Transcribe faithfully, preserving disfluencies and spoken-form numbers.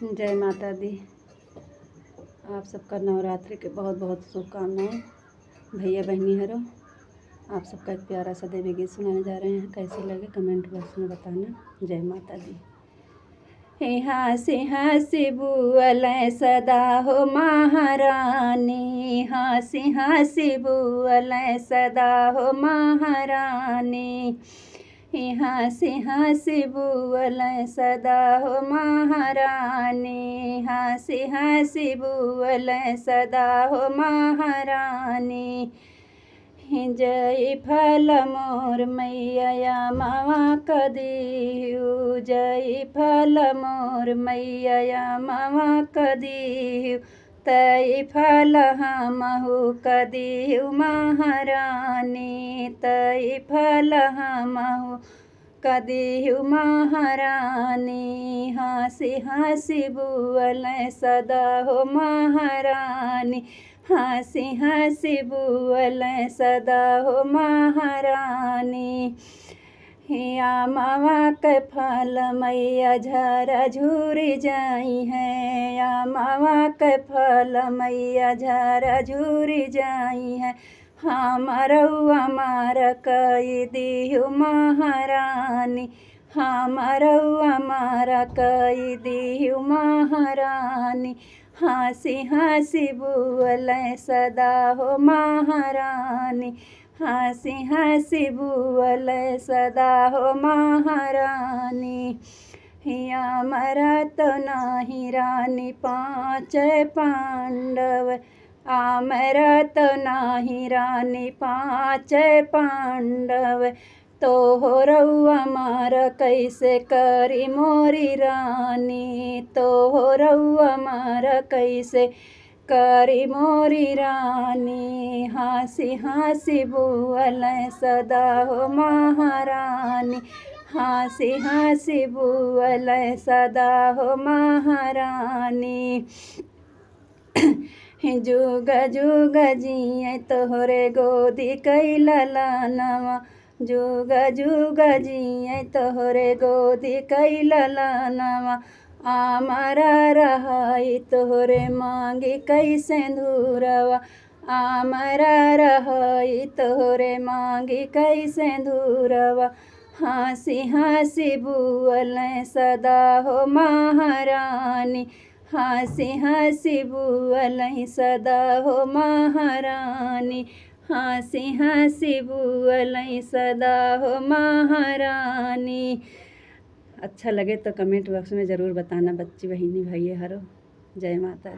जय माता दी। आप सबका नवरात्रि के बहुत बहुत शुभकामनाएं। भैया बहनी हरो, आप सबका एक प्यारा सा देवी गीत सुनाने जा रहे हैं। कैसे लगे, comment box में बताना। जय माता दी। हे हँसी हँसी बोलै सदा हो महारानी, हँसी हँसी बोलै सदा हो महारानी। हे हँसी हँसी बोलै सदा हो महारानी, हँसी हँसी बोलै सदा हो महारानी। हे जय फल मोर मैया अमवा कदिहु, जय फल मोर मैया अमवा कदिहु। तई फल हमहु कदिहु महारानी, तई फल हमहु कदिहु महारानी। हँसी हँसी बोलै सदा हो महारानी, हँसी हँसी बोलै सदा हो महारानी। हे अमवा के फल मैया झरा झुरी जइहैं, अमवा के फल मैया झरा झुरी जइहैं। हमरउ अमर कइ दिहु महारानी, हमरउ अमर कइ दिहु महारानी। हँसी हँसी बोलै सदा हो महारानी, हँसी हँसी बोलै सदा हो महारानी। हे अमर तो नाहीं रानी पाँचै पांडव, अमर तो नाहीं रानी पाँचै पांडव। तोहरउ अमर कैसे करी मोरी रानी, तोहरउ अमर कैसे करी मोरी रानी। हँसी हँसी बोलै सदा हो महारानी, हँसी हँसी बोलै सदा हो महारानी। जुग जुग जियै तोहरे गोदी कै ललनवा, जुग जुग जियै तोहरे गोदी कै ललनवा। अमर रहै तोहरे मांगी कै सेंधुरवा, अमर रहै तोहरे मांगी कै सेंधुरवा। हँसी हँसी बोलै सदा हो महारानी, हँसी हँसी बोलै सदा हो महारानी, हँसी हँसी बोलै सदा हो महारानी। अच्छा लगे तो comment box में जरूर बताना बच्ची, बहिनी, भैया हरो। जय माता दी।